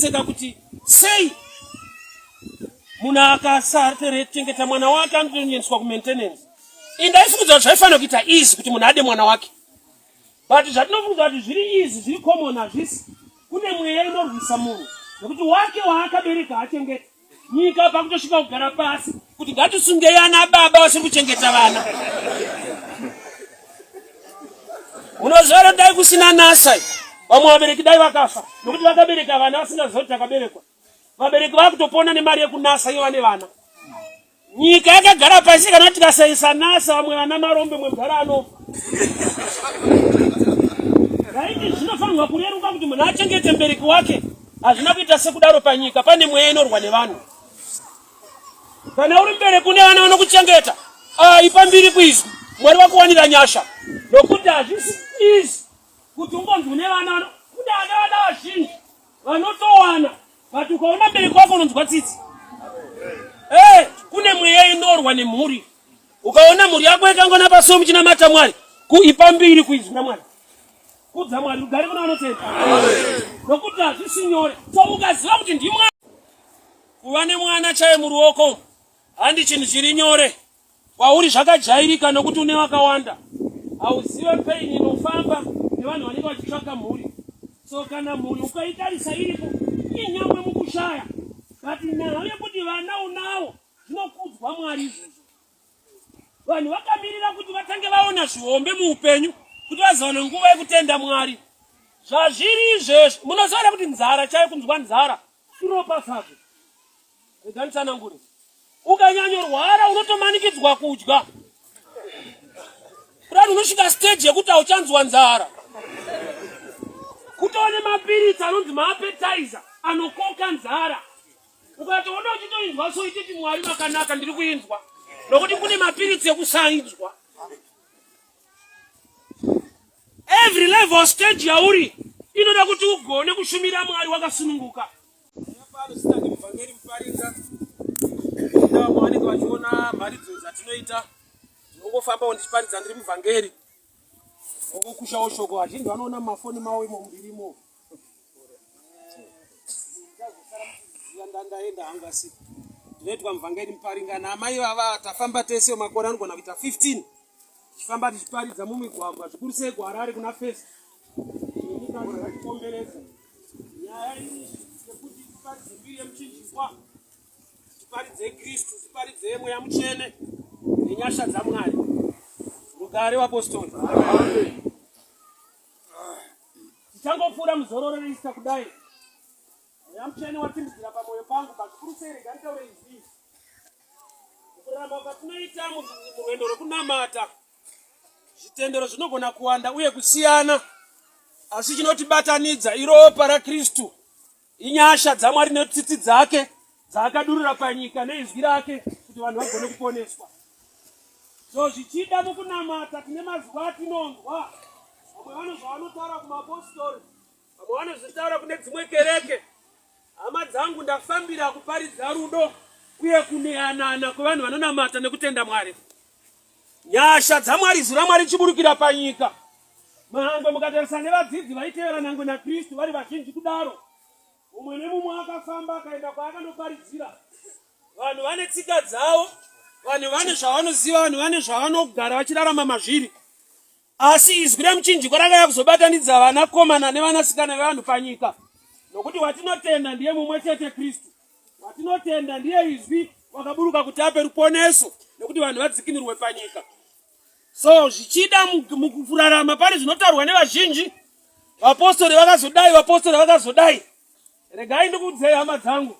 ndinonetseka kuti sei munhu akasachengeta mwana wake anotoendeswa kumaintenance. Indaifungidza kuti zvaifanira kuita easy kuti munhu ade mwana wake, but zvatinofungidza kuti zviri easy, zviri common, hazvisi. Kune mweya inorwisa munhu nekuti wake waakabereka achengeta. Nyika pakutosvika kugara pasi kuti ngatisungei ana baba vasiri kuchengeta vana. Unoziva here, dai kusina NASA, vamwe vabereki dai vakafa nokuti vakabereka vana vasingaziva kuti takaberekwa. Vabereki vakutopona nemari yekuNASA, iyo vane vana. Nyika yakagara pasi, kana tikasaisa NASA, vamwe vana marombe, mwe mugara anofa. Raiti zvinofanirwa kureruka kuti munhu achengete mubereki wake. Hazvina kuita sekudaro panyika. Pane mweya inorwa nevanhu. Kana uri mubereki une vana vanokuchengeta, ah, ipa mbiri kuizwi Mwari vakuwanira nyasha, nokuti hazvisi easy kuti ungonzi une vana. Kune vana vana vazhinji vanotowana, but ukaona mubereki wako unonzwa tsitsi. Hey, kune mweya inorwa nemhuri. Ukaona mhuri yako yakangona pasuo muchinamata Mwari, kuipa mbiri kuizwi raMwari, kudza Mwari, rugare kuna vanotenda, nokuti hazvisi nyore. So ukaziva kuti ndimwari, kuva nemwana chaiye muruoko handi chinhu chiri nyore kwauri. Zvakajairika nokuti une vakawanda. Hauzive pain inofamba nevanhu vanenge vachitsvaka mhuri. So kana mhuri ukaitarisa iripo, inyangwe mukushaya, but nhau yekuti vana unawo, zvinokudzwa Mwari izvozvo. Vanhu vakamirira kuti vatange vaona zvihombe muupenyu kuti vazowana nguva yekutenda Mwari. Zvazviri izvezvi, munoziva kuti nzara chaiyo, kunzwa nzara iropafadzo. Rega nditsanangure. Ukanyanyorwara unotomanikidzwa kudya kudai, unosvika stage yekuti hauchanzwa nzara. Kutova nemapiritsi anonzi maappetizer anokoka nzara. Ukatoona uchitoinzwa, so ititi, "Mwari makanaka, ndiri kuinzwa," nokuti kune mapiritsi ekusainzwa. Every level, stage yauri inoda kuti ugone kushumira Mwari wakasununguka. Pano zita ndimuvhangeri Muparinga. Vamwe vanenge vachiona mharidzo dzatinoita, ndinongofambawo ndichiparidza, ndiri muvhangeri, ongokushawo shoko. Vazhinji vanoona mumafoni mavo imo mumbirimo. Ndaenda hangu, asi ndinoitwa muvhangeri Muparinga. Naamai vava tafamba tese makore anogona kuita 15 tichifamba tichiparidza mumigwagwa, zvikuru sei kuHarare kuna First nenyika. Nyaya iyi yekuti tiparidze mbiri yemuchinjikwa, tiparidze Kristu, tiparidze Mweya Mutsvene nenyasha dzaMwari. Rugare, vapostori. Tichangopfuura muzororo reIsta kudai, Mweya Mutsvene watsimbidzira pamwoyo pangu pazvikuru sei. Rega nditaure izvi: mukurarama kwatinoita murwendo rwekunamata, zvitendero zvinogona kuwanda uye kusiyana, asi chinotibatanidza iropa raKristu, inyasha dzaMwari netsitsi dzake dzaakadurura panyika neizwi rake kuti vanhu vagone kuponeswa. So zvichida mukunamata tine mazuva atinonzwa vamwe vano zvavanotaura kumapostori, vamwe vanozvitaura kune dzimwe kereke. Hama dzangu, ndafambira kuparidza rudo uye kuneyanana kwevanhu vanonamata nekutenda Mwari. Nyasha dzaMwari, izwi raMwari richiburukira panyika. Mahangwe mukatarisa nevadzidzi vaitevera nangwe naKristu vari vazhinji kudaro, mumwe nemumwe akafamba akaenda kwaakandoparidzira. Vanhu vane tsika dzavo, vanhu vane zvavanoziva, vanhu vane zvavanogara vachirarama mazviri, asi izwi remuchinjikwa rakauya kuzobatanidza vanakomana nevanasikana vevanhu panyika, nokuti watinotenda ndiye mumwe chete, Kristu. Watinotenda ndiye izwi wakaburuka kuti ape ruponeso nekuti vanhu vadzikinurwe panyika. So zvichida mukurarama pane zvinotaurwa nevazhinji, vapostori vakazodai, vapostori vakazodai. Regai ndikuudzei, hama dzangu,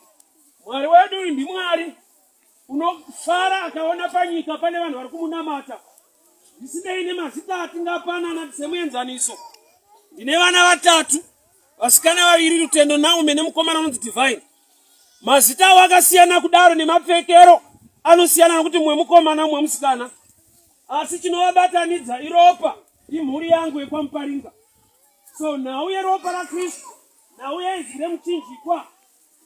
Mwari wedu ndiMwari unofara akaona panyika pane vanhu vari kumunamata, zvisinei nemazita atingapanana. Semuenzaniso, ndine vana vatatu, vasikana vaviri, Rutendo, Naume, nemukomana unonzi Divine. Mazita avo akasiyana kudaro nemapfekero anosiyana nokuti mumwe mukomana, mumwe musikana, asi chinovabatanidza iropa, imhuri yangu yekwaMuparinga. So nhau yeropa raKristu, nhau yeizwi remuchinjikwa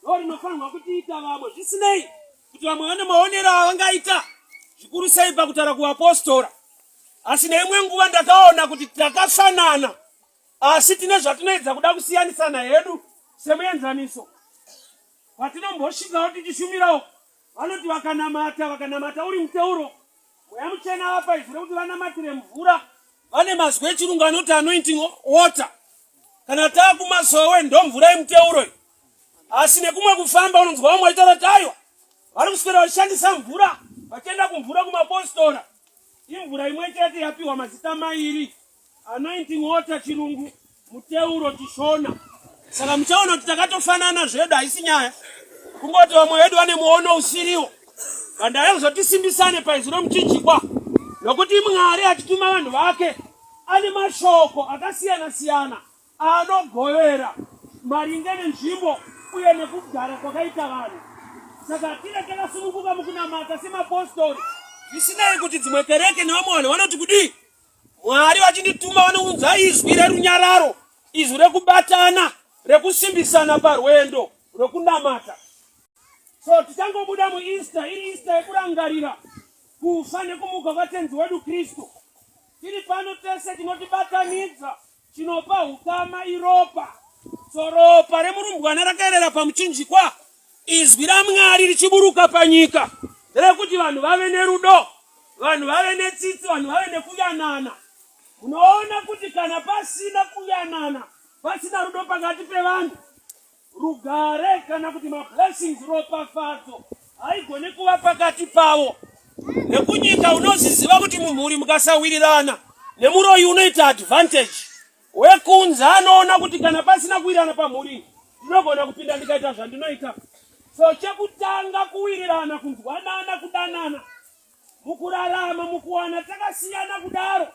ndo rinofanirwa kutiita vamwe, zvisinei kuti vamwe vane maonero avangaita, zvikuru sei pakutaura kuvapostora. Asi neimwe nguva ndakaona kuti takafanana, asi tine zvatinoedza kuda kusiyanisana hedu. Semuenzaniso, Kwatinombosvikawo tichishumirawo vanoti vakanamata vakanamata uri muteuro Mweya Mutsvene avapa izwi rekuti vanamatire mvura. Vane mazwi echirungu anoti anointing water. Kana taakumasowe ndomvura yemuteuro iyi. Asi nekumwe kufamba unonzwa vamwe vachitaura kuti aiwa vari kuswera vachishandisa mvura vachienda kumvura kumapostora. Imvura imwe chete yapiwa mazita mairi. Anointing water chirungu, muteuro chishona. Saka muchaona kuti takatofanana zvedu, haisi nyaya. Kungoti vamwe vedu vane muono usiriwo. Bandaya kuzotisimbisane paizwi romuchinjikwa. Nokuti Mwari achituma vanhu vake ane mashoko akasiyana siyana Anogovera maringe nenzvimbo uye nekugara kwakaita vanhu. Saka tine takasununguka mukunamata semapostori. Zvisinei kuti dzimwe kereke nevamwe vanhu vanoti kudii, Mwari vachindituma vanounza izwi rerunyararo, izwi rekubatana, rekusimbisana parwendo rwekunamata. So tichangobuda muEaster, iri Easter yekurangarira kufa nekumuka kwaTenzi wedu Kristu. Tiri pano tese chinotibatanidza Chinopa hukama iropa. So ropa remurumbwana rakaerera pamuchinjikwa, izwi raMwari richiburuka panyika nderekuti vanhu vave nerudo, vanhu vave netsitsi, vanhu vave nekuyanana. Munoona kuti kana pasina kuyanana, pasina rudo pakati pevanhu, Rugare kana kuti mablessings, ropafadzo haigone kuva pakati pavo. Nekunyika unoziziva kuti mumhuri mukasawirirana nemuroyi unoita advantage. Wekunze anoona kuti kana pasina kuwirirana pamhuri ndinogona kupinda ndikaita zvandinoita. So chekutanga kuwirirana, kunzwanana, kudanana mukurarama, mukuwana takasiyana kudaro,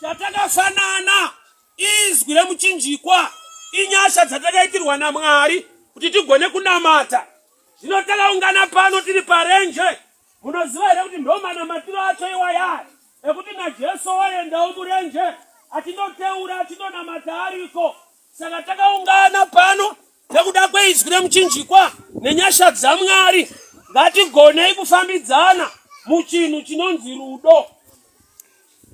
chatakafanana Izwi remuchinjikwa inyasha dzatakaitirwa naMwari kuti tigone kunamata. Zvino takaungana pano tiri parenje. Munoziva here kuti ndo manamatiro acho iwaya ekuti naJesu waendawo murenje achindoteura achindonamata ariko. Saka takaungana pano nekuda kweizwi remuchinjikwa nenyasha dzaMwari. Ngatigonei kufambidzana muchinhu chinonzi rudo.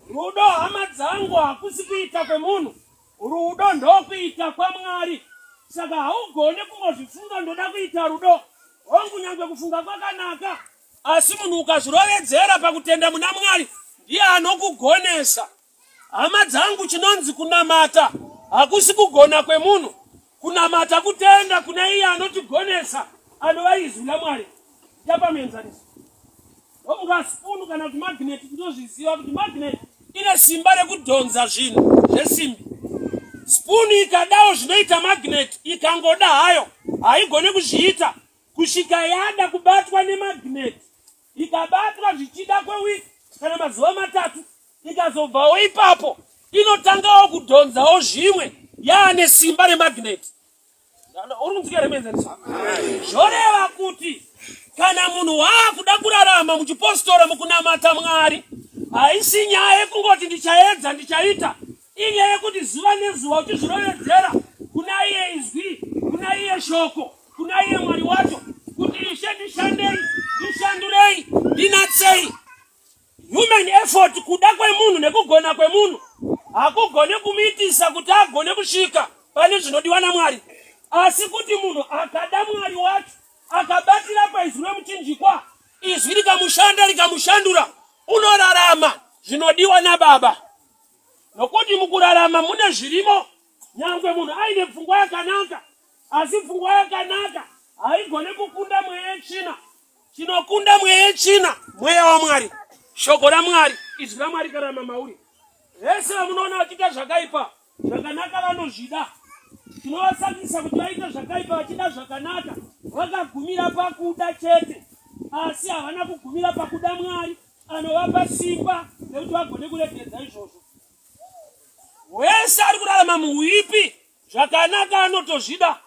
Rudo hama dzangu hakusi kuita kwemunhu, rudo ndokuita kwaMwari. Saka haugone kungozvifunga ndoda kuita rudo. Hongu nyangwe kufunga kwakanaka, asi munhu ukazvirovedzera pakutenda muna Mwari ndiye anokugonesa. Hama dzangu, chinonzi kunamata hakusi kugona kwemunhu. Kunamata kutenda kuna iye anotigonesa anova izwi laMwari. Ndichapa muenzaniso. Ndofunga spoon kana kuti magnet tinozviziva kuti magnet ine simba rekudhonza zvinhu zvesimbi. Spoon ikadawo zvinoita magnet ikangoda hayo haigone kuzviita kusvika yada kubatwa nemagnet. Ikabatwa zvichida kwewiki kana mazuva matatu ikazobvawo ipapo inotangawo kudhonzawo zvimwe yaane simba remagnet. Uri kunzwika here muenzaniso? Zvoreva kuti kana munhu waakuda kurarama muchipostora mukunamata Mwari, haisi nyaya yekungoti ndichaedza ndichaita, inyaya yekuti zuva nezuva uchizvirovedzera kuna iye izwi, kuna iye shoko, kuna iye Mwari wacho, kuti Ishe ndishandei, ndishandurei, ndinatsei. Human effort, kuda kwemunhu nekugona kwemunhu hakugone kumuitisa kuti agone kusvika pane zvinodiwa naMwari, asi kuti munhu akada Mwari wacho akabatira paizwi remuchinjikwa, izwi rikamushanda rikamushandura, unorarama zvinodiwa naBaba. Nokuti mukurarama mune zvirimo, nyangwe munhu aine pfungwa yakanaka, asi pfungwa yakanaka haigone kukunda mweya yetsvina. Chinokunda mweya yetsvina mweya waMwari, shoko raMwari, izwi raMwari kararama mauri. Vese vamunoona vachiita zvakaipa, zvakanaka vanozvida. Chinovasakisa kuti vaite zvakaipa vachida zvakanaka, vakagumira pakuda chete, asi havana kugumira pakuda Mwari anovapa simba rekuti vagone kuregedza izvozvo. Wese ari kurarama muhuipi Zvakanaka anotozvida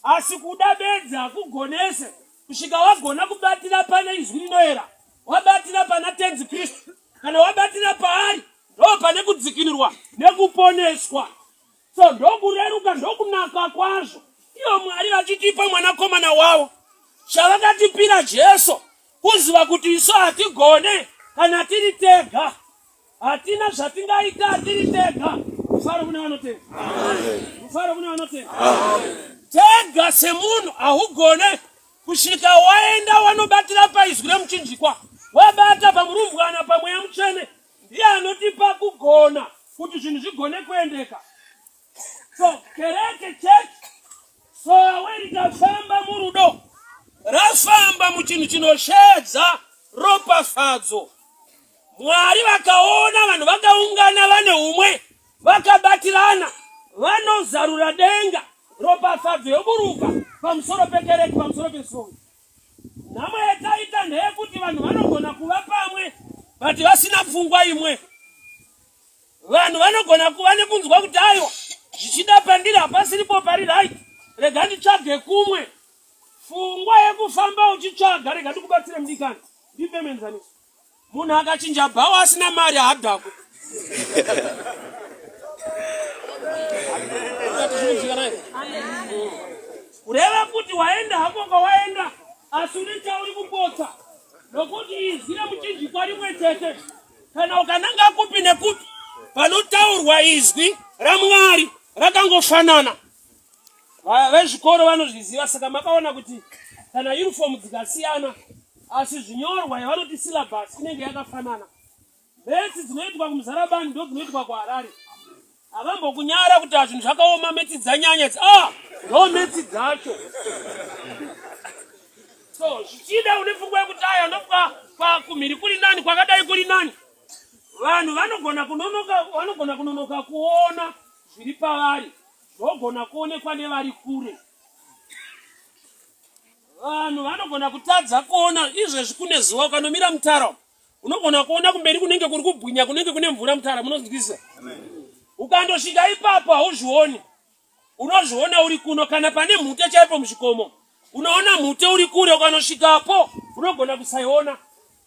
asi kuda bedzi hakugonese kusvika wagona kubatira pane izwi rinoera, wabatira pana Tenzi Kristu. Kana wabatira paari ndo pane kudzikinurwa nekuponeswa. So ndokureruka ndokunaka kwazvo iyo Mwari vachitipa mwanakomana wavo chavakatipira Jesu kuziva kuti isu hatigone kana tiri tega. Hatina zvatingaita tiri tega. Mufaro kune vanotenda. Mufaro kune vanotenda. Tega semunhu haugone. kusvika waenda wanobatira paizwi remuchinjikwa, wabata pamurumbwana pamweya mutsvene, ndiye anotipa kugona kuti zvinhu zvigone kuendeka. So kereke church sowe rikafamba murudo, rafamba muchinhu chinosheedza ropafadzo. Mwari vakaona vanhu vakaungana vane umwe vakabatirana, vanozarura denga, ropafadzo yoburuka pamusoro pekereke, pamusoro pesowe. Nhamo yataita ndeyekuti vanhu vanogona kuva pamwe but vasina pfungwa imwe. Vanhu vanogona kuva nekunzwa kuti aiwa zvichida pandiri hapasiripo pari right, rega nditsvage kumwe. Pfungwa yekufamba uchitsvaga, rega ndikubatsire mudikani, ndipe muenzaniso. Munhu akachinja bhawa asina mari haadhakwe. Kureva kuti waenda hako kwawaenda asi une chauri kupotsa nokuti izwi remuchinjikwa rimwe chete. Kana ukananga kupi nekupi panotaurwa izwi raMwari rakangofanana. Vezvikoro vanozviziva, saka makaona kuti kana uniform dzikasiyana asi zvinyorwa yavanoti syllabus inenge yakafanana. Metsi dzinoitwa kuMuzarabani ndo dzinoitwa kuHarare. Havambokunyara kuti zvinhu zvakaoma, metsi dzanyanya idzi. Ah, ndo metsi dzacho. So zvichida une pfungwa yekuti aya ndokuva kumhiri kuri nani, kwakadai kuri nani. Vanhu vanogona kunonoka, vanogona kunonoka kuona zviri pavari zvogona kuonekwa nevari kure. Vanhu vanogona kutadza kuona izvezvi kune zuva, ukanomira mutara unogona kuona kumberi kunenge kuri kubwinya, kunenge kune mvura mutara, munozwisisa? Ukandosvika ipapo hauzvioni, unozviona uri kuno. Kana pane mhute chaipo muzvikomo unoona mhute uri kure, ukanosvikapo unogona kusaiona.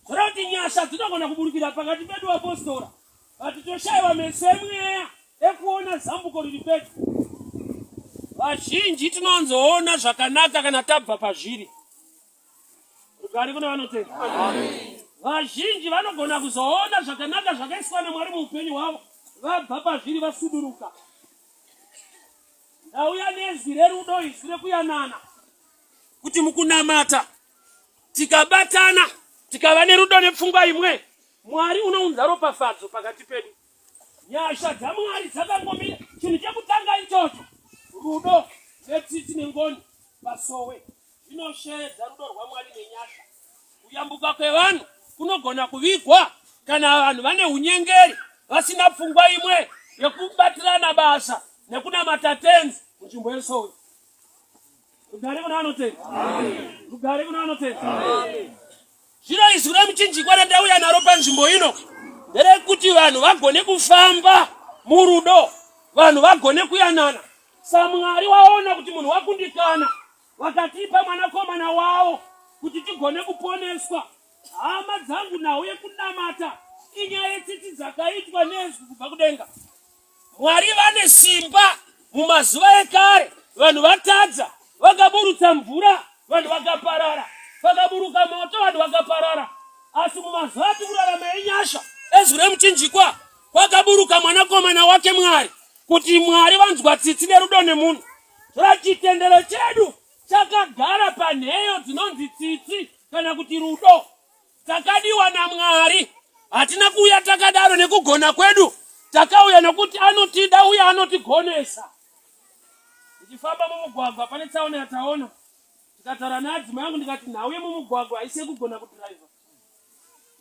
Zvoreva kuti nyasha dzinogona kuburukira pakati pedu vapostora, but toshaiwa meso emweya ekuona zambuko riri pedyo. Vazhinji tinowanzoona zvakanaka kana tabva pazviri. Rugare kune vanotenda. Vazhinji vanogona kuzoona zvakanaka zvakaiswa naMwari muupenyu hwavo vabva pazviri vasuduruka. Ndauya nezwi rerudo, izwi rekuyanana, kuti mukunamata tikabatana tikava nerudo nepfungwa imwe, Mwari unounza ropafadzo pakati pedu. Nyasha dzaMwari dzakangomira. Chinhu chekutanga ichocho, rudo netsitsi nengoni pasowe zvinosheedza rudo rwaMwari nenyasha. Kuyambuka kwevanhu kunogona kuvigwa kana vanhu vane unyengeri, vasina pfungwa imwe yekubatirana basa nekunamata Tenzi munzvimbo yesowe. Rugare kuna vanotenda. Rugare kuna vanotenda. Zvino izwi remuchinjikwa randauya naro panzvimbo ino nderekuti vanhu vagone kufamba murudo, vanhu vagone kuyanana. SaMwari waona kuti munhu wakundikana, vakatipa mwanakomana wavo kuti tigone kuponeswa. Hama dzangu, nhau yekunamata inyaya yetsitsi dzakaitwa nezwi kubva kudenga. Mwari vane simba. Mumazuva ekare vanhu vatadza, vakaburutsa mvura, vanhu vakaparara, vakaburuka moto, vanhu vakaparara. Asi mumazuva ati kurarama enyasha ezwi remuchinjikwa, kwakaburuka mwanakomana wake Mwari, kuti Mwari vanzwa tsitsi nerudo nemunhu. Zvora chitendero chedu chakagara panheyo dzinonzi tsitsi kana kuti rudo. Takadiwa naMwari, hatina kuuya takadaro nekugona kwedu, takauya nokuti anotida uye anotigonesa. Ndichifamba mumugwagwa pane tsaona yataona, ndikataura neadzimai angu ndikati nhau yemumugwagwa haisi yekugona kudhiraivha,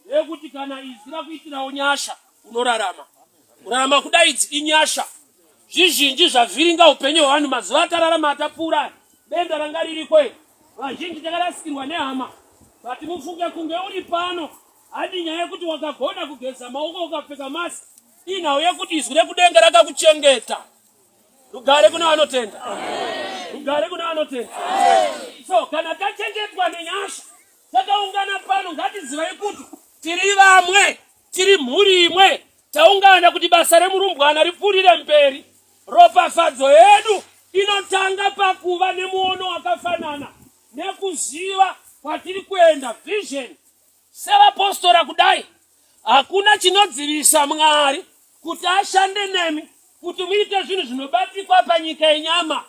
ndeyekuti kana izwi rakuitirawo nyasha unorarama. Kurarama kudai idzi inyasha. Zvizhinji zvavhiringa upenyu hwevanhu mazuva atararama atapfuura aya. Denda ranga ririko iri. Vazhinji takarasikirwa nehama. But mufunge kunge uri pano handi nyaya yekuti wakagona kugeza maoko ukapfeka mask. Inhau yekuti izwi rekudenga rakakuchengeta. Rugare kune vanotenda. Rugare kune vanotenda. So kana tachengetwa nenyasha takaungana pano ngatizivai kuti tiri vamwe. Tiri mhuri imwe, taungana kuti basa remurumbwana ripfuurire mberi. Ropafadzo yedu inotanga pakuva nemuono wakafanana nekuziva kwatiri kuenda, vision. Sevapostora kudai, hakuna chinodzivisa Mwari kuti ashande nemi kuti muite zvinhu zvinobatikwa panyika yenyama.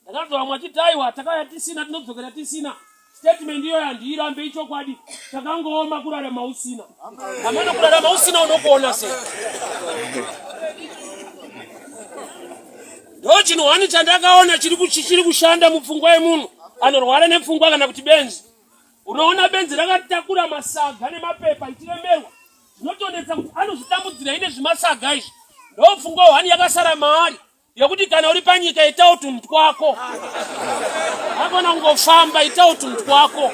Ndakanzwa vamwe vachiti aiwa takauya tisina tinodzokera tisina. Statement iyoyo handiirambe ichokwadi. Takangooma kurarama usina. Hameno kurarama usina unokuona sei? Ndo chinhu wani chandakaona chiri kushanda mupfungwa yemunhu anorwara nepfungwa kana kuti benzi. Unoona benzi rakatakura masaga nemapepa ichiremerwa zvinotonetsa kuti anozvitambudzira ine zvimasaga izvi. Ndo pfungwa hwani yakasara maari. Yekuti kana uri panyika itawo tunhu twako. Hakona kungofamba itawo tunhu twako.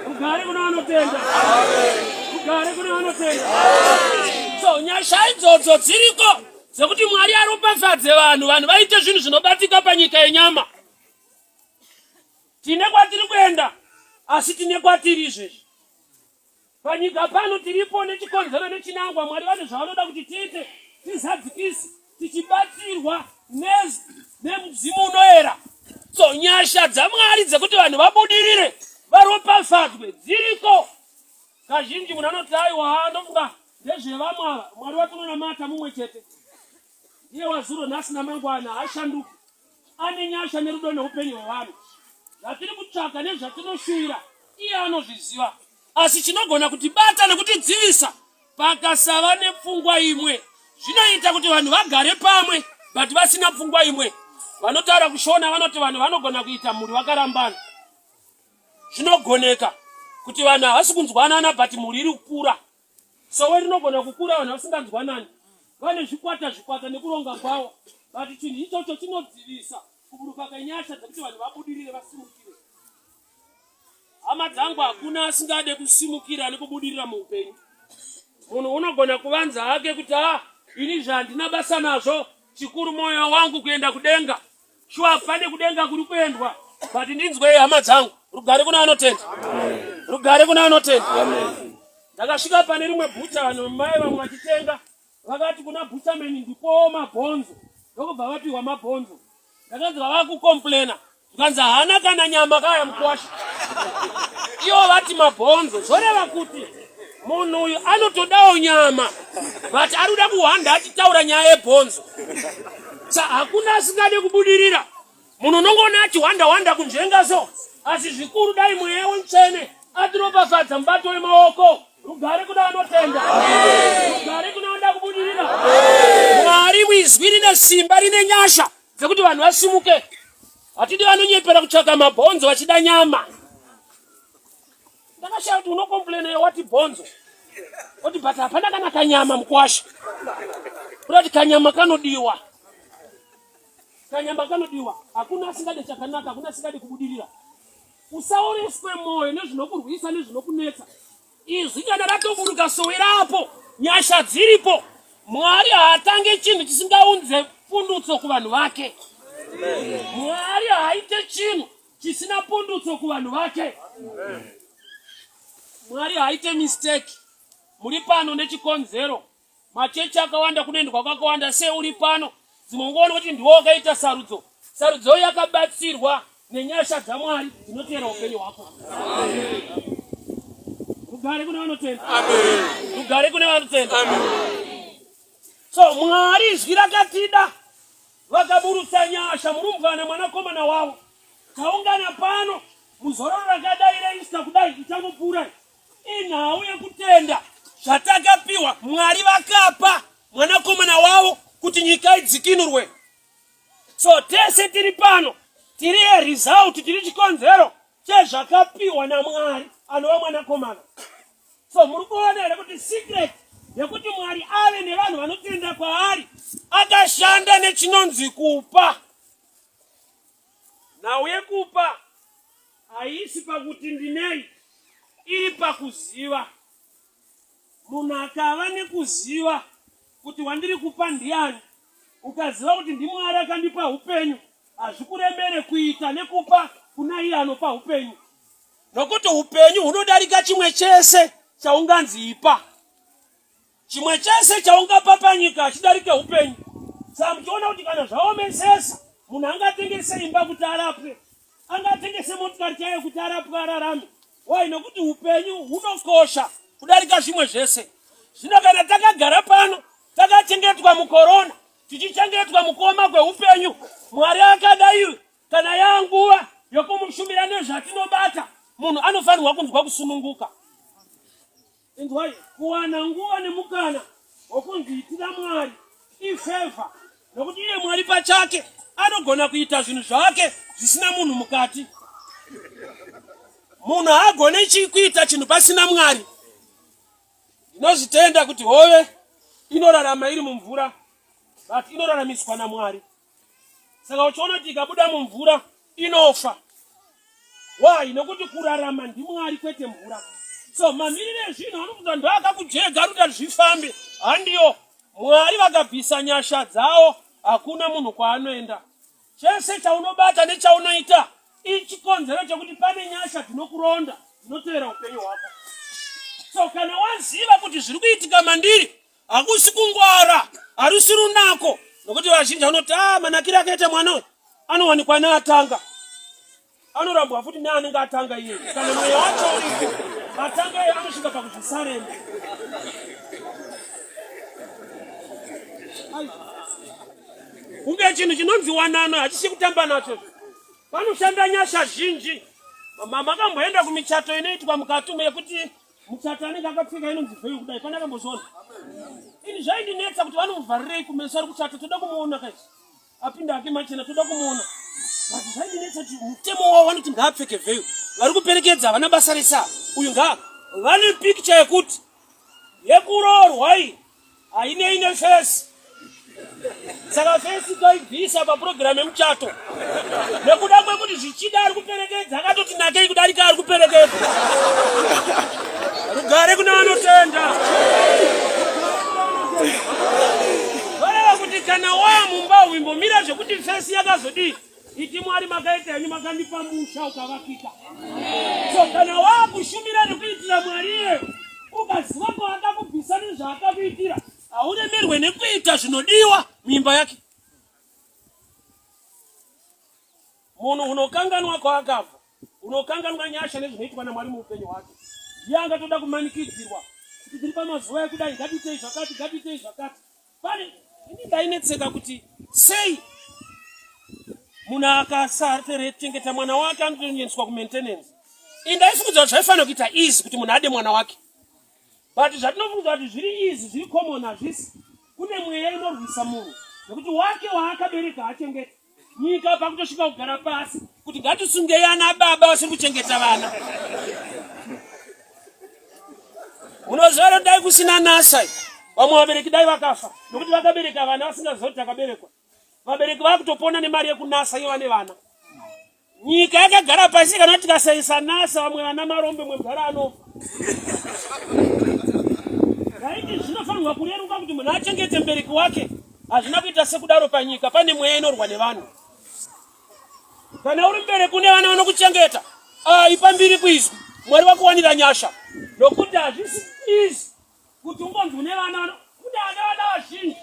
Rugare kuna vanotenda. Rugare kuna vanotenda. So nyasha idzodzo dziriko dzekuti Mwari aropafadze vanhu, vanhu vaite zvinhu zvinobatika panyika yenyama. Tine kwatiri kuenda asi tine kwatiri izvezvi. Panyika pano tiripo nechikonzero nechinangwa. Mwari vane zvavanoda kuti tiite tizadzikise tichibatsirwa nemudzimu unoera. So nyasha dzaMwari dzekuti vanhu vabudirire varopafadzwe dziriko. Kazhinji munhu anoti aiwa ndofunga ndezvevamwe ava. Mwari watinonamata mumwe chete ndiye wazuro nhasi namangwana haashanduki. Ane nyasha nerudo neupenyu hwevanhu. Zvatiri kutsvaka nezvatinoshuvira iye anozviziva. Asi chinogona kutibata nekutidzivisa pakasava nepfungwa imwe. Zvinoita kuti vanhu vagare pamwe but vasina pfungwa imwe. Vanotaura kuShona vanoti vanhu vanogona kuita mhuri vakarambana. Zvinogoneka kuti vanhu havasi kunzwanana but mhuri iri kukura. Sowe rinogona kukura vanhu vasinganzwanani, vane zvikwata zvikwata nekuronga kwavo, but chinhu ichocho chinodzivisa kuburuka kwenyasha dzekuti vanhu vabudirire vasimukire. Hama dzangu, hakuna asingade kusimukira nekubudirira muupenyu. Munhu unogona kuvanza hake kuti ah, ini zvandina basa nazvo, chikuru mwoyo wangu kuenda kudenga. Shuwa pane kudenga kuri kuendwa but ndinzwei hama dzangu, rugare kuna vanotenda, rugare kuna vanotenda. Ndakasvika pane rimwe bhucha, vanhu mai vamwe vachitenga, vakati kuna bhuchameni ndipowo mabhonzo, ndokubva vapiwa mabhonzo. Ndakanzwa vakukomplena zvikanzi haana kana nyama kaya mukwasha, ivo vati mabhonzo, zvoreva kuti munhu uyu anotodawo nyama but ari kuda kuhwanda achitaura nyaya yebhonzo. Sa hakuna asingade kubudirira. Munhu unongoona achihwanda hwanda kunzvenga so, asi zvikuru dai mweya wemutsvene atiropafadza mubato wemaoko. Rugare kuna vanotenda, rugare kuna vanoda kubudirira. Mwari mwizwi rine simba rine nyasha dzekuti vanhu vasimuke. Hatidi vanonyepera kutsvaka mabhonzo vachida nyama. Ndakashaya kuti unokomplaina wati bhonzo oti but hapana kana kanyama mukwasha kuda kuti kanyama kanodiwa kanyama kanodiwa hakuna asingade chakanaka hakuna asingade kubudirira usaoreswe mwoyo nezvinokurwisa nezvinokunetsa izwi kana ratoburuka sowe rapo nyasha dziripo mwari haatange chinhu chisingaunze pundutso kuvanhu vake mwari haaite chinhu chisina pundutso kuvanhu vake. Mwari haaite mistake. Muri pano nechikonzero. Machechi akawanda kunoendwa kwakawanda sei uri pano. Dzimwe nguva kuti ndiwo wakaita sarudzo. Sarudzo yakabatsirwa nenyasha dzaMwari dzinotera upenyu hwako. Rugare kune vanotenda. Amen. Rugare kune vanotenda. Amen. So Mwari izwi rakatida Vakaburutsa nyasha murumbwana mwanakomana wavo. Taungana pano muzororo rakadai reIsta kudai ichangopfuura inhau yekutenda zvatakapiwa. Mwari vakapa mwanakomana wavo kuti nyika idzikinurwe. So tese tiri pano tiri yeresult, tiri chikonzero chezvakapiwa naMwari anova mwanakomana. So muri kuona here kuti secret yekuti Mwari ave nevanhu vanotenda kwaari akashanda nechinonzi kupa. Nhau yekupa haisi pakuti ndinei, iri pakuziva. Munhu akava nekuziva kuti wandiri kupa ndiani, ukaziva kuti ndiMwari akandipa upenyu, hazvikuremere kuita nekupa kuna iye anopa upenyu. Nokuti upenyu hunodarika chimwe chese chaunganzi ipa. Chimwe chese chaungapa panyika hachidarike upenyu. Saka muchiona kuti kana zvaomesesa, munhu angatengese imba kuti arapwe, angatengese motikari chaiyo kuti arapwe ararame. Why? Nokuti upenyu hunokosha kudarika zvimwe zvese. Zvino kana takagara pano takachengetwa mukorona, Tichichengetwa mukoma kweupenyu, Mwari akadai kana yanguva yokumushumira nezvatinobata, munhu anofanirwa kunzwa kusununguka. Inzwai, kuwana nguva nemukana wokunzi itira Mwari ifevha, nokuti iye Mwari pachake anogona kuita zvinhu zvake zvisina munhu mukati. Munhu haagone kuita chinhu pasina Mwari. Ndinozvitenda kuti hove inorarama iri mumvura, but inoraramiswa naMwari. Saka uchiona kuti ikabuda mumvura inofa. Why? Nokuti kurarama ndiMwari kwete mvura. So mamiriro ezvinhu anokuti ndo akakujega ari kuti zvifambe. Handiyo. Mwari vakabvisa nyasha dzawo, hakuna munhu kwaanoenda. Chese chaunobata nechaunoita ichikonzero chekuti pane nyasha dzinokuronda dzinotevera upenyu hwako. So kana waziva kuti zviri kuitika mandiri hakusi kungwara, harusi runako, nokuti vazhinji vanoti ah, manakiro akaita mwana uyu anowanikwa neatanga anorambwa futi neanenge atanga iye kana mweya wacho uripo atanga iye anosvika pakuzvisarenda. Kunge chinhu chinonzi wanano hachisi kutamba nacho. Panoshanda nyasha zhinji. Makamboenda kumichato inoitwa mukati umu yekuti muchato anenge akapfeka inonzi veil kudai, pane akambozviona? Ini zvaindinetsa kuti vanomuvharirei kumeso ari kuchata, toda kumuona kaizvi. Apinda hake machena, toda kumuona. But zvaindinetsa kuti mutemo wavo vanoti ngaapfeke veil. Vari kuperekedza havana basa resa. Uyu ngaa vane picture yekuti yekuroorwa iyi hainei nefesi saka fesi toibvisa papurogiramu yemuchato nekuda kwekuti zvichida ari kuperekedza akatoti nakei kudarika ari kuperekedza. Rugare kune vanotenda. Vareva kuti kana waya mumba uimbomira zvekuti fesi yakazodii iti Mwari makaita henyu makandipa musha ukavakika. So kana wakushumira nekuitira Mwari iyeyo ukaziva kwaakakubvisa nezvaakakuitira hauremerwe nekuita zvinodiwa muimba yake. Munhu unokanganwa kwaakabva, unokanganwa nyasha nezvinoitwa naMwari muupenyu hwake. Ndiye angatoda kumanikidzirwa kuti tiri pamazuva ekudai, ngatiitei zvakati, ngatiitei zvakati. Pane ini ndainetseka kuti sei munhu akasachengeta mwana wake anotoendeswa kumaintenance. Ini ndaifungudza kuti zvaifanira kuita easy kuti munhu ade mwana wake, but zvatinofungudza kuti zviri easy, zviri common, hazvisi. Kune mweya inorwisa munhu nekuti wake waakabereka haachengeti. Nyika pakutosvika kugara pasi kuti ngatisungei ana baba vasiri kuchengeta vana. Munoziva here dai kusina NASA vamwe vabereki dai vakafa nokuti vakabereka vana vasingaziva kuti takaberekwa. Vabereki vakutopona nemari yekunasa iyo vane vana. Nyika yakagara pasi kana tikasaisa NASA vamwe vana marombe mwe mudhara anofa. Raiti zvinofanirwa kureruka kuti munhu achengete mubereki wake. Hazvina kuita sekudaro panyika, pane mweya inorwa nevanhu. Kana uri mubereki une vana vanokuchengeta, ah, ipa mbiri kuizwi. Mwari vakuwanira nyasha. Nokuti hazvisi easy kuti ungonzi une vana, kune vana vana vazhinji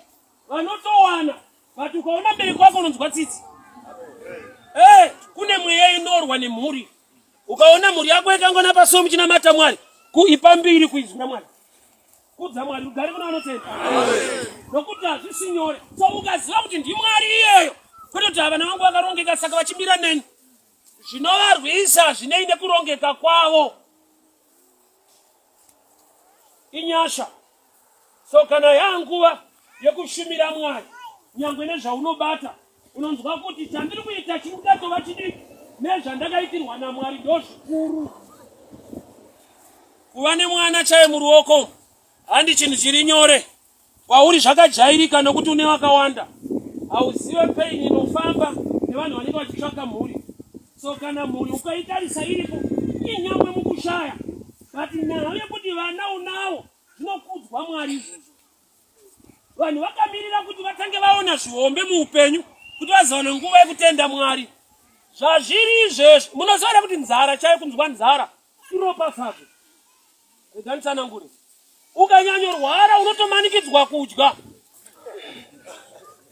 vanotowana but ukaona mubereki wako unonzwa tsitsi. Hey, kune mweya inorwa nemhuri. Ukaona mhuri yako yakangona pasi muchinamata Mwari, kuipa mbiri kuizwi raMwari. Kudza Mwari, rugare kuna vanotenda. Nokuti hazvisi nyore. So ukaziva kuti ndiMwari iyeyo, kwete kuti vana vangu vakarongeka saka vachimira neni. Zvinovarwisa hazvinei nekurongeka kwavo. Inyasha. So kana yanguva yekushumira Mwari, nyangwe nezvaunobata, unonzwa kuti chandiri kuita chingatova chidiki nezvandakaitirwa naMwari ndozvikuru. Kuva nemwana chaiye muruoko handi chinhu chiri nyore kwauri, zvakajairika nokuti une vakawanda. Hauzive pain inofamba nevanhu vanenge vachitsvaka mhuri. So kana mhuri ukaitarisa iripo inyangwe mukushaya, but nhau yekuti vana unawo zvinokudzwa Mwari izvozvo. Vanhu vakamirira kuti vatange vaona zvihombe muupenyu kuti vazowana nguva yekutenda Mwari. Zvazviri izvezvi, munoziva here kuti nzara chaiyo, kunzwa nzara iropafadzo. Rega nditsanangure. Ukanyanyorwara unotomanikidzwa kudya.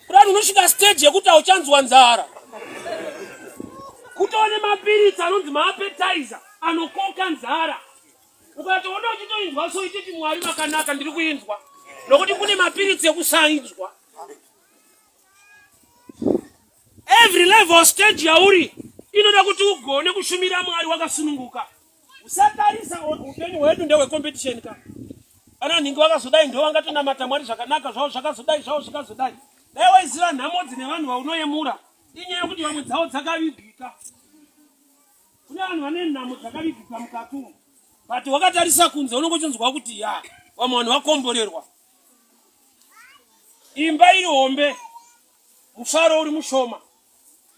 Kudai unosvika stage yekuti hauchanzwa nzara. Kutova nemapiritsi anonzi maappetizer anokoka nzara. Ukatoona uchitoinzwa so ichiti Mwari makanaka ndiri kuinzwa. Nokuti kune mapiritsi ekusainzwa. Every level stage yauri inoda kuti ugone kushumira Mwari wakasununguka. Usatarisa upenyu hwedu ndehwecompetition ka. Ana nhingi vakazodai ndo vangatonamata Mwari zvakanaka zvavo zvakazodai zvavo zvikazodai. Dai waiziva nhamo dzine vanhu vaunoyemura inyaya yekuti vamwe dzavo dzakavigika. Kune vanhu vane nhamo dzakavigika mukati umu. But wakatarisa kunze unenge uchinzwa kuti ya vamwe vanhu vakomborerwa. Imba iri hombe mufaro uri mushoma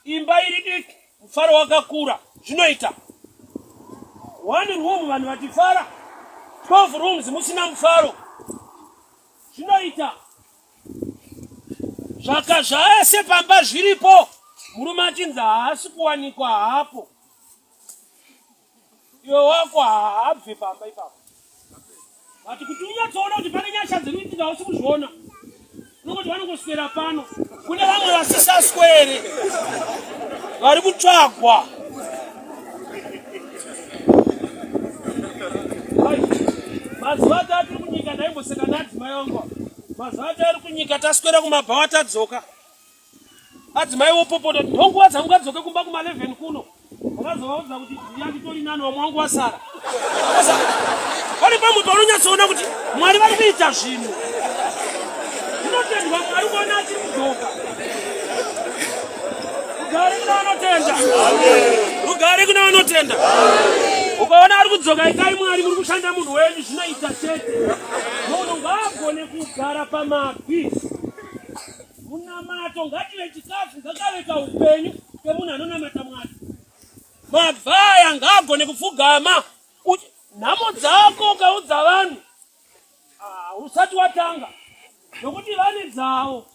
imba iri diki mufaro wakakura zvinoita one room vanhu vachifara 12 rooms musina mufaro zvinoita zvaka zvese pamba zviripo murume achinzi haasi kuwanikwa hapo iwe wako haabve pamba ipapo but kuti unyatsoona kuti pane nyasha dziri kuitika hausi kuzviona unongoti vanongoswera pano kune vamwe vasisaswere vari kutsvagwa mazuva atiri kunyika ndaimboseka naadzimai vangu mazuva atari kunyika taswera kumabhawa tadzoka Adzimai wopopota kuti ndonguva dzangu kumba kuma 11 kuno. Ndakazovaudza kuti yanditori nani vamwe wangu wasara. Pane pamwe paunonyatsoona kuti Mwari vari kuita zvinhu. Zvinotendwa Mwari kuona achiri kudzoka. Rugare kuna vanotenda. Rugare kuna vanotenda. Ukaona ari kudzoka itai Mwari muri kushanda munhu wenyu zvinoita chete. Munhu ngaagone kugara pamabvi. Munamato ngative chikafu ngakave kaupenyu kemunhu anonamata Mwari. Mabvaya ngaagone kupfugama. Nhamo dzako ukaudza vanhu ah, usati watanga nokuti vane dzavo.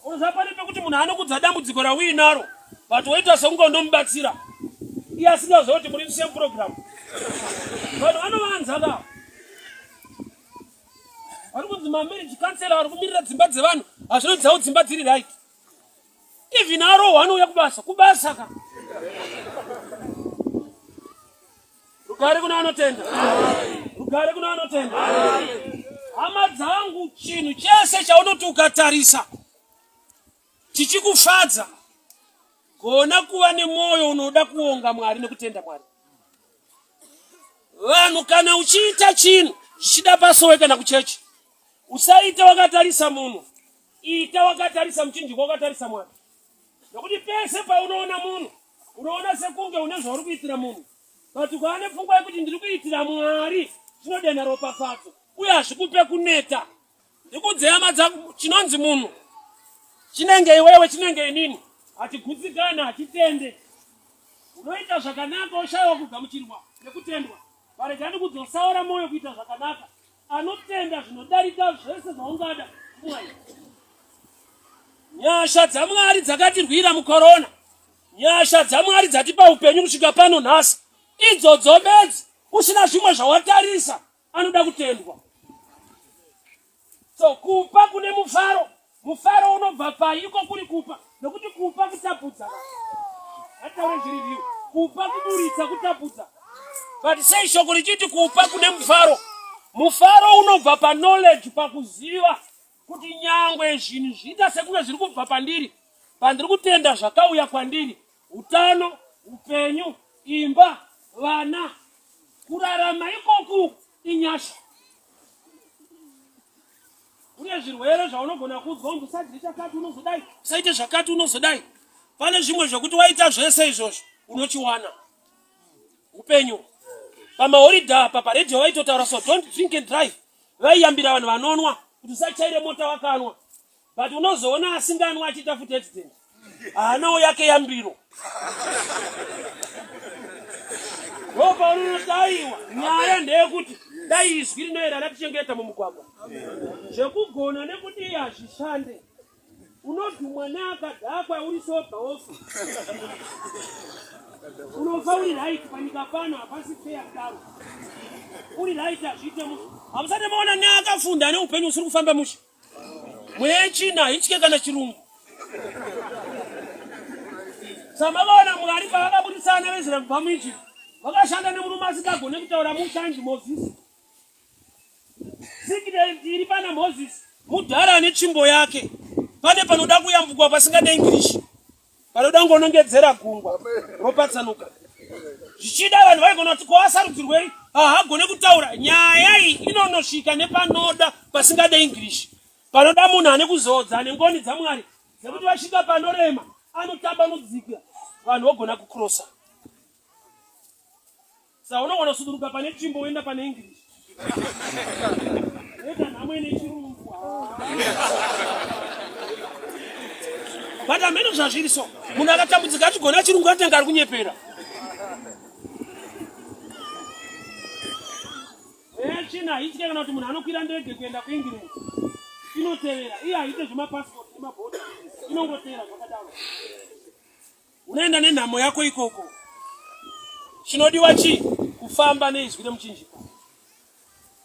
Unoziva pane pekuti munhu anokudza dambudziko rauinaro but woita sekunge unomubatsira iye asingaziva kuti muri same program. Vanhu vanovanza ka vari kunzi mamarriage counselor vari kumirira dzimba dzevanhu hazvino dzavo dzimba dziri right even arohwa anouya kubasa kubasa ka rugare kuna vanotenda rugare kuna vanotenda hama dzangu chinhu chese chaunoti ukatarisa chichikufadza gona kuva nemwoyo unoda kuonga mwari nekutenda mwari vanhu kana uchiita chinhu zvichida pasowe kana kuchechi usaita wakatarisa munhu ita wakatarisa muchinjiko wakatarisa mwari nokuti pese paunoona munhu unoona sekunge une zvauri kuitira munhu but ukava nepfungwa yekuti ndiri kuitira mwari zvinodenha ropafadzo uye hazvikupe kuneta Ndikudze hama dzangu, chinonzi munhu chinenge iwewe chinenge inini hachigutsikana hachitende. Unoita zvakanaka woshaiwa kugamuchirwa nekutendwa. Varega ndikudzosaora mwoyo kuita zvakanaka. Anotenda zvinodarika zvese zvaungada Mwari. Nyasha dzaMwari dzakatirwira mukorona. Nyasha dzaMwari dzatipa upenyu kusvika pano nhasi. Idzodzo bedzi usina zvimwe zvawatarisa anoda kutendwa so kupa kune mufaro mufaro unobva pai iko kuri kupa nokuti kupa kutapudza ataure zviri riyo kupa kuburitsa kutapudza but sei shoko richiti kupa kune mufaro mufaro unobva paknowledge pakuziva kuti nyangwe zvinhu zviita sekunge zviri kubva pandiri pandiri kutenda zvakauya kwandiri utano upenyu imba vana Kurarama ikoku inyasha. Kune zvirwere zvaunogona kuudzwa kunzi usadye chakati unozodai, usaite zvakati unozodai. Pane zvimwe zvekuti waita zvese izvozvo unochiwana upenyu. Pamahoridha apa paredhiyo vaitotaura so don't drink and drive, vaiyambira vanhu vanonwa kuti usachaire mota wakanwa. but unozoona asinganwa achiita futi accident haanawo yake yambiro ndopaunonodaiwa nyaya ndeyekuti dai izwi rinoera ratichengeta mumugwagwa zvekugona nekuti iye hazvishande unodhumwa neakadhakwa uri sobha wofa unofa uri right panyika pano hapasi feya kudaro uri right hazviite mushe hamusati maona neakafunda ane upenyu usiri kufamba mushe Mweya yetsvina haitye kana chirungu. Samakaona Mwari pavakabudisa vana veIsraeri kubva muEgypt, vakashanda nemurume asingagone kutaura mushanji Mozisi. Secret iri pana Mozisi, mudhara ane tsvimbo yake. Pane panoda kuyambukwa pasingade English. Panoda ngonongedzera gungwa ropatsanuka. Zvichida vanhu vaigona kuti koasarudzirwei haagone kutaura. Nyaya iyi inonosvika nepanoda pasingade English. Panoda munhu ane kuzodza ane ngoni dzaMwari dzekuti vasvika panorema anotambanudzika vanhu vogona kukrosa. Sa unogona kusuduruka pane tsvimbo woenda pane English. Woita nhamo ine chirungu. But hameno zvazviri so. Munhu akatambudzika achigona chirungu anotanga ari kunyepera. Tsvina haitye kana kuti munhu anokwira ndege kuenda kuEngland inotevera iye haite zvemapassport nemabhodha inongotevera zvakadaro. Unoenda nenhamo yako ikoko. Chinodiwa chii? Kufamba neizwi remuchinjikwa.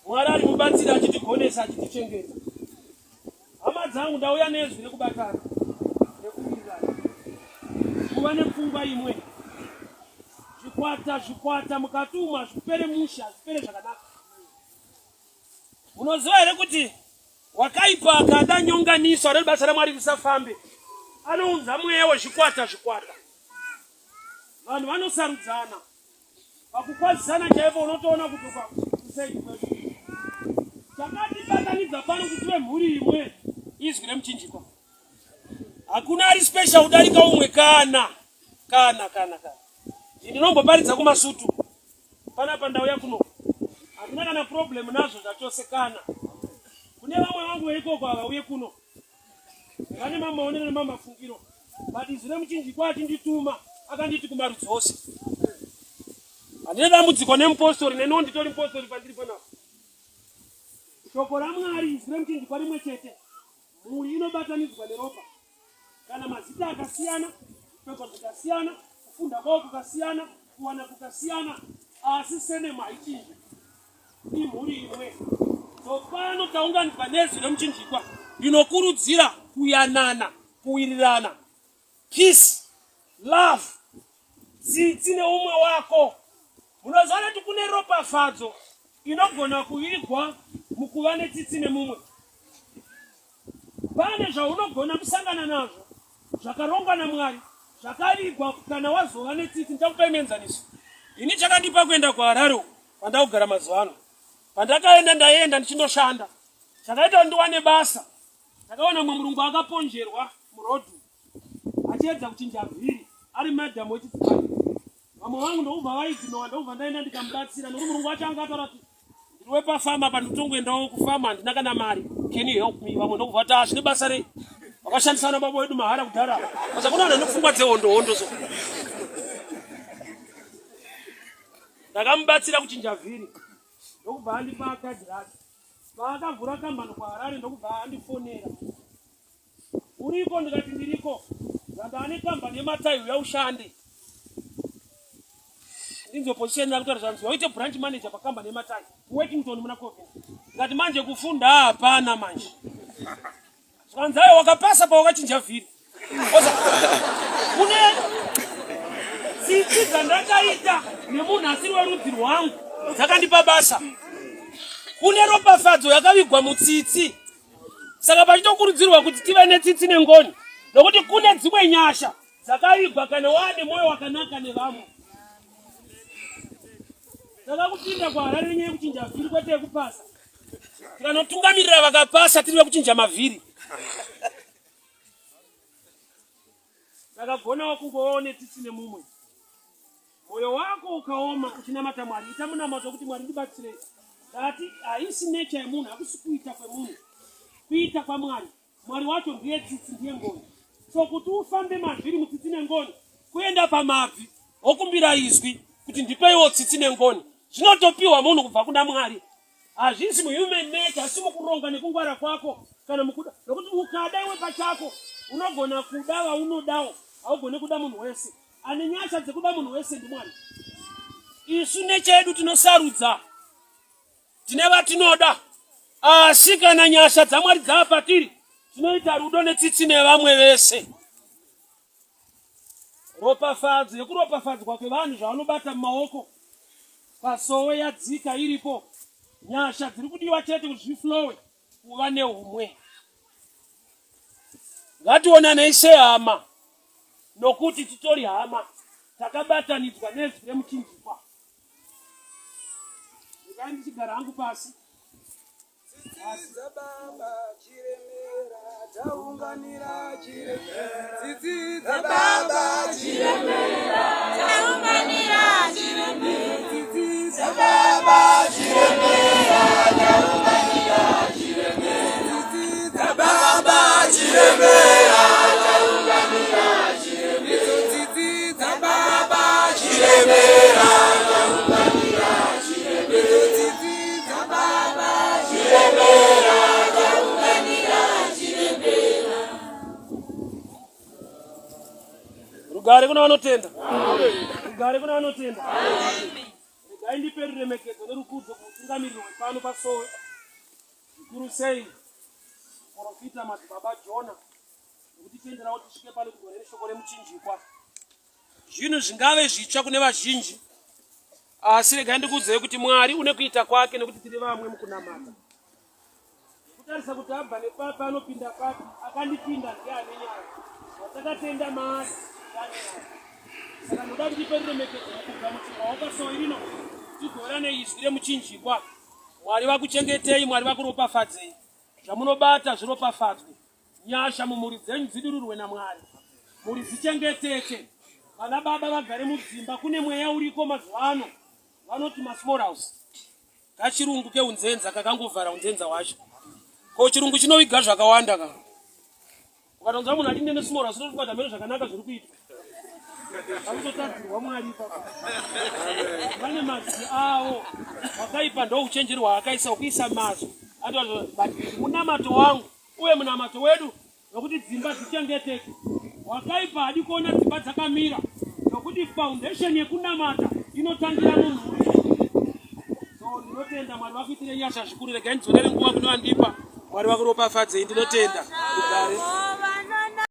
Mwari ari mubatsiri achitigonesa achitichengeta. Hama dzangu ndauya nezwi rekubatana nekuwirirana. Kuva nepfungwa imwe. Zvikwata zvikwata mukati umu hazvipere mushe hazvipere zvakanaka. Munoziva here kuti wakaipa akada nyonganiso aroti basa raMwari risafambe, anounza mweya wezvikwata zvikwata. Vanhu vanosarudzana pakukwazisana chaipo, unotoona kuti kusei kwedu chakatibatanidza pano kuti tive mhuri imwe, izwi remuchinjikwa. Hakuna ari special kudarika umwe kana kana kana kana. Ndinomboparidza kumasutu Panapa ndauya kuno handina kana problem nazvo zvachose kana kune vamwe vangu veikoko havauye kuno vane mamaonero nemamafungiro but izwi remuchinjikwa achindituma akanditi kumarudzi ose handina dambudziko nemupostori neniwo nditori mupostori pandiri panapa shoko ramwari izwi remuchinjikwa rimwe chete Mhuri inobatanidzwa neropa. Kana mazita akasiyana, zvipfeko zvikasiyana, kufunda kwavo kukasiyana, kuwana kukasiyana, asi senemu haichinji. Imhuri imwe. So pano taunganidzwa nezwi remuchinjikwa rinokurudzira kuyanana, kuwirirana, peace, love, tsitsi neumwe wako. Munoziva kuti kune ropafadzo inogona kuvigwa mukuva netsitsi nemumwe. Pane zvaunogona kusangana nazvo zvakarongwa naMwari zvakavigwa kana wazova netsitsi. Ndichakupai muenzaniso. Ini chakandipa kuenda kuHarare uku kwandakugara mazuva ano. Pandakaenda ndaienda ndichindoshanda. Chakaita kuti ndiwane basa. Ndakaona mumwe murungu akaponjerwa murodhu achiedza kuchinja vhiri ari madam wechidzimai. Vamwe vangu ndokubva vaignowa ndokubva ndaenda ndikamubatsira nokuti murungu wacho anga ataura kuti ndiri wepafama apa ndikutongoendawo kufama handina kana mari can you help me vamwe ndokubva vati ah zvine basa rei wakashandisa vana baba wedu mahara kudhara basa kuna vanhu vane pfungwa dzehondo hondo so ndakamubatsira kuchinja vhiri ndokubva andipa kadhi rake paakavhura kambani kuharare ndokubva andifonera Uriko? Ndikati ndiriko. Zvandane kambani yematai uya ushande. Ndinzo position yakutaura zvanzi waite branch manager pakambani yematai kuWorkington muna Covent. Ndikati manje kufunda hapana manje. Zvanzi ayo wakapasa pawakachinja vhiri. Oza kune tsitsi dzandakaita nemunhu asiri werudzi rwangu dzakandipa basa. Kune ropafadzo yakavigwa mutsitsi. Saka pachitokurudzirwa kuti tive netsitsi nengoni nokuti kune dzimwe nyasha dzakavigwa kana waane mwoyo wakanaka nevamwe. Saka kupinda kuHarare nenyaya yekuchinja vhiri kwete yekupasa. Tikanotungamirira vakapasa tiri vekuchinja mavhiri. Saka gonawo kungovawo netsitsi nemumwe. Moyo wako ukaoma uchinamata Mwari, ita munamato wekuti Mwari ndibatsirei. Ndati haisi nature yemunhu, hakusi kuita kwemunhu, kuita kwaMwari. Mwari wacho ndiye tsitsi, ndiye ngoni. So kuti ufambe mazviri mutsitsi nengoni, kuenda pamabvi wokumbira izwi kuti ndipeiwo tsitsi nengoni. Zvinotopiwa munhu kubva kuna Mwari. Hazvisi muhuman nature, asi mukuronga nekungwara kwako kana mukuda. Nokuti ukada iwe pachako unogona kuda vaunodawo, haugone kuda munhu wese. Ane nyasha dzekuda munhu wese ndiMwari. Isu nechedu tinosarudza, tine vatinoda, asi kana nyasha dzaMwari dzava patiri, tinoita rudo netsitsi nevamwe vese. Ropafadzo yekuropafadzwa kwevanhu zvavanobata mumaoko pasowe yadzika iripo. Nyasha dziri kudiwa chete kuti zviflowe kuva neumwe. Ngationanei sehama nokuti titori hama takabatanidzwa nezwi remuchinjikwa. Regai ndichigara hangu pasi. Tsitsi dzababa chiremera taunganira chiremera. Tsitsi dzababa chiremera taunganira chiremera. Tsitsi dzababa chiremera taunganira chiremera. Tsitsi dzababa chiremera taunganira chiremera. Tsitsi dzababa chiremera taunganira chiremera. Tsitsi dzababa chiremera taunganira chiremera. Rugare kuna vanotenda. Rugare kuna vanotenda. Regai ndipe ruremekedzo nerukudzo kumutungamiriri wepano pasowe zvikuru sei muprofita madzibaba Jona nekutitendera kuti tisvike pano tigore neshoko remuchinjikwa. Zvinhu zvingave zvitsva kune vazhinji, asi regai ndikuudzei kuti Mwari une kuita kwake nekuti tiri vamwe mukunamata. Kutarisa kuti abva nepapi anopinda papi, akandipinda ndiye ane nyaya, watakatenda maari ndiye ane nyaya. Saka ndoda kuti ndipe ruremekedzo mukugamuchirwawo pasowe rino tigoverane izwi remuchinjikwa. Mwari vakuchengetei, Mwari vakuropafadzei, zvamunobata zviropafadzwe. Nyasha mumhuri dzenyu dzidururwe naMwari. Mhuri dzichengeteke. Vana baba vagare mudzimba. Kune mweya uriko mazuva ano vanoti masmall house. Kachirungu keunzenza kakangovhara unzenza hwacho. Ko chirungu chinoviga zvakawanda ka. Ukatonzwa munhu achinde nesmall house unofunga kuti hameno zvakanaka zviri kuitwa. Vanototadzirwa Mwari ipapo. Vane mazwi avo. Wakaipa ndouchenjeri hwaakaisa ukuisa mazwi. But munamato wangu uye munamato wedu wekuti dzimba dzichengeteke. Wakaipa hadi kuona dzimba dzakamira nokuti foundation yekunamata inotangira mumhuri. So ndinotenda Mwari vakuitire nyasha zvikuru. Regai ndidzorere nguva kune vandipa. Mwari vakuropafadzei. Ndinotenda. Rugare.